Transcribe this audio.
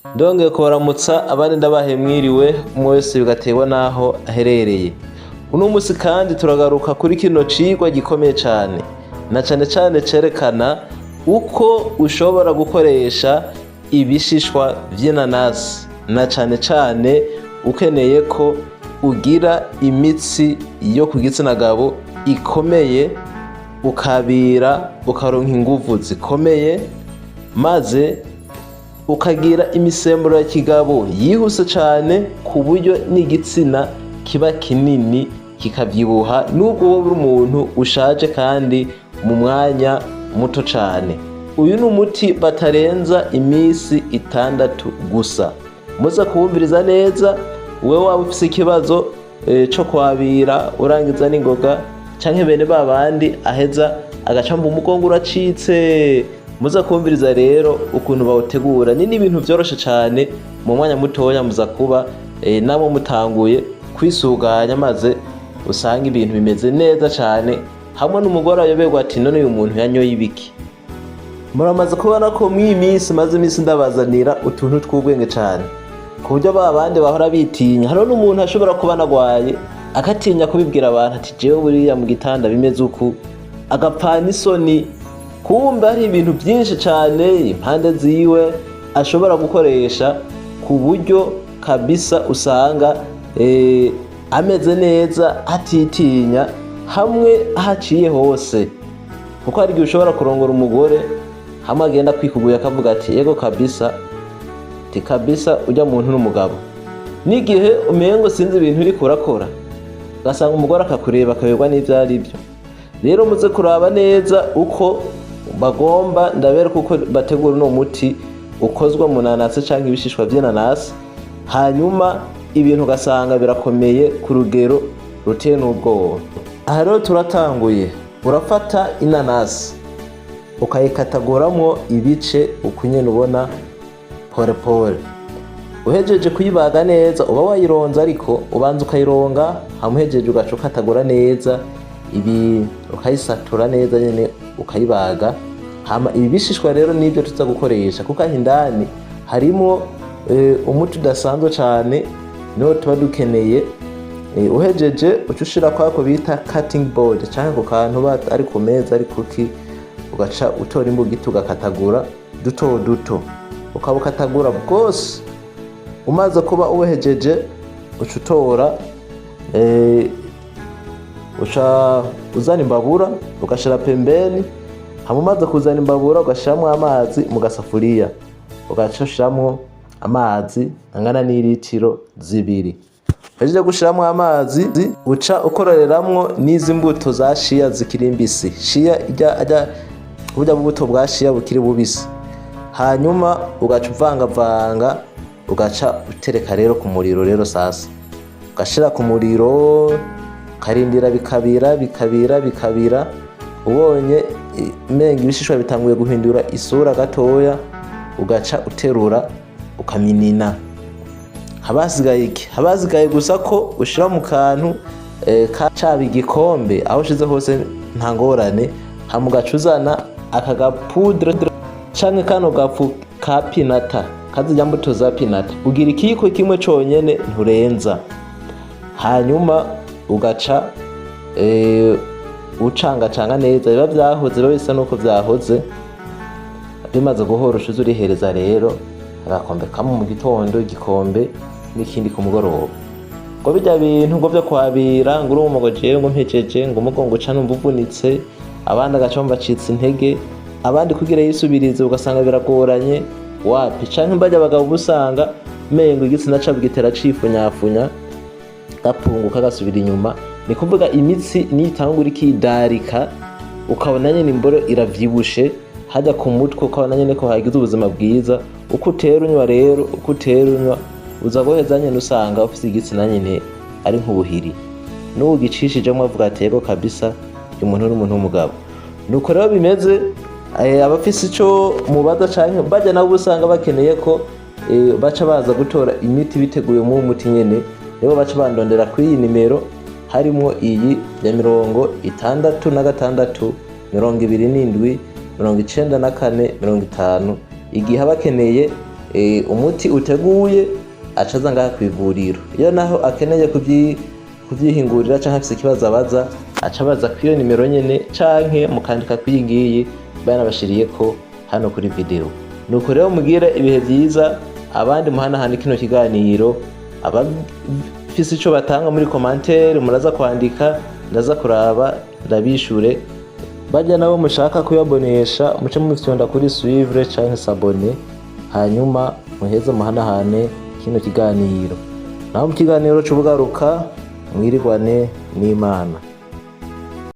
Ndongeye kubaramutsa, abandi ndabahe mwiriwe, umwe wese bigaterwa n'aho aherereye. Uno munsi kandi turagaruka kuri kino cigwa gikomeye cane, na cane cane cerekana uko ushobora gukoresha ibishishwa vy'inanasi, na cane cane ukeneye ko ugira imitsi yo ku gitsina gabo ikomeye, ukabira, ukaronka inguvu zikomeye, maze ukagira imisemburo ya kigabo yihuse cane, ku buryo n'igitsina kiba kinini kikavyibuha nubwo wowe uri umuntu ushaje, kandi mu mwanya muto cane. Uyu ni umuti batarenza iminsi 6 gusa. Muza kuwumviriza neza. Wewe waba ufise ikibazo co kwabira urangiza n'ingoga, canke bene babandi aheza agaca mu mugongo uracitse, muza kumviriza rero ukuntu bawutegura. Ni n'ibintu vyoroshe cane, mu mwanya mutoya muza kuba namwe mutanguye kwisuganya, maze usanga ibintu bimeze neza cane, hamwe n'umugore ayoberwa ati: "None uyu muntu yanyoye ibiki?" Muramaze kubona ko mw'iyi minsi maze iminsi ndabazanira utuntu tw'ubwenge cane, ku buryo ba bandi bahora bitinya. Hariho n'umuntu ashobora kuba anagwaye, agatinya kubibwira abantu ati: "Jewe buriya mu gitanda bimeze uku", agapfana isoni. Kumbe hari ibintu byinshi cane impande ziwe ashobora gukoresha, ku buryo kabisa usanga ameze neza, atitinya hamwe ahaciye hose. Kuko hari igihe ushobora kurongora umugore, hamwe agenda kwikuguye akavuga ati: "Yego kabisa", ati: "Kabisa ujya muntu n'umugabo." N'igihe umengo sinzi ibintu uriko urakora, ugasanga umugore akakureba akayoberwa n'ivyo ari byo. Rero muze kuraba neza uko bagomba ndabereka uko bategura uno muti ukozwe mu nanasi canke ibishishwa vy'inanasi, hanyuma ibintu ugasanga birakomeye ku rugero ruteye n'ubwoba. Aha rero turatanguye. Urafata inanasi ukayikataguramwo ibice uku nyene ubona, pole pole. Uhejeje kuyibaga neza, uba wayironze, ariko ubanza ukayironga, hama uhejeje ugaca ukatagura neza ibi, ukayisatura neza nyene, ukayibaga. Hama ibi bishishwa rero nibyo tuza gukoresha, kuko aho indani harimwo umuti udasanzwe cane, niwo tuba dukeneye. Uhejeje uca ushira kwako bita cutting board, canke ku kantu ari ku meza, ari kuki, ugaca utora imbugita, ugakatagura duto duto, ukabukatagura bwose. Umaze kuba ubuhejeje, uca utora uca uzana imbabura, ugashira pembeni. Hama umaze kuzana imbabura, ugashiramwo amazi mu gasafuriya, ugaca ushiramwo amazi angana n'iritiro 2. Uhejeje gushiramwo amazi, uca ukororeramwo n'izi mbuto za chia zikiri mbisi, chia ijya burya bubuto bwa chia bukiri bubisi. Hanyuma ugaca uvangavanga, ugaca utereka rero ku muriro. Rero sasa ugashira ku muriro, ukarindira bikabira, bikabira, bikabira. Ubonye umenga ibishishwa bitanguye guhindura isura gatoya, ugaca uterura, ukaminina. Haba hasigaye iki? Haba hasigaye gusa ko ushira mu kantu caba igikombe, aho ushize hose nta ngorane. Hama ugaca uzana aka ga poudre canke kano gafu ka pinata, kazirya mbuto za pinata, ugira ikiyiko kimwe conyene, nturenza. Hanyuma ugaca ucangacanga neza, biba vyahoze, biba bisa nuko vyahoze. Bimaze guhora, ushize urihereza rero agakombe kamwe mu gitondo, igikombe n'ikindi ku mugoroba. Ngo bijya bintu ngo vyo kwabira, ngo urumva ngo jewe ngo mpejeje ngo umugongo uca numva uvunitse, abandi agaca bumva acitse intege, abandi kugira yisubirize ugasanga biragoranye, wapi. Canke mbajya abagabo uba usanga mengo igitsina cabo gitera cifunyafunya, gapunguka, gasubira inyuma. Ni kuvuga imitsi nitangura ikidarika, ukabona nyene imboro iravyibushe hajya ku mutwe, ukabona nyene ko hagize ubuzima bwiza. Uko utera unywa rero, uko utera unywa, uza guheza nyene usanga ufise igitsina nyene ari nk'ubuhiri, n'uwo ugicishijemwo avuga ati: "Yego kabisa, uyu muntu ni umuntu w'umugabo." Nuko rero bimeze. Abafise ico mubaza, canke bajya nabo usanga bakeneye ko baca baza gutora imiti biteguye mu muti nyene, nibo baca bandondera kuri iyi nimero, harimwo iyi ya 66 27 94 50, igihe aba akeneye. umuti uteguye, aca aza ngaha kw'ivuriro. Iyo naho akeneye kuvyihingurira canke afise ikibazo abaza, aca abaza kw'iyo nimero nyene, canke mukandika kw'iyi ngiyi banabashiriyeko hano kuri video. Nuko rero mugire ibihe vyiza, abandi muhanahana kino kiganiro. Abafise ico batanga muri commentaire, muraza kwandika, ndaza kuraba ndabishure. Bajya nabo mushaka kuyabonesha, muce mufyonda kuri suivre canke s'abonner, hanyuma muheze muhanahane kino kiganiro. Naho mu kiganiro c'ubugaruka, mwirigwane n'Imana.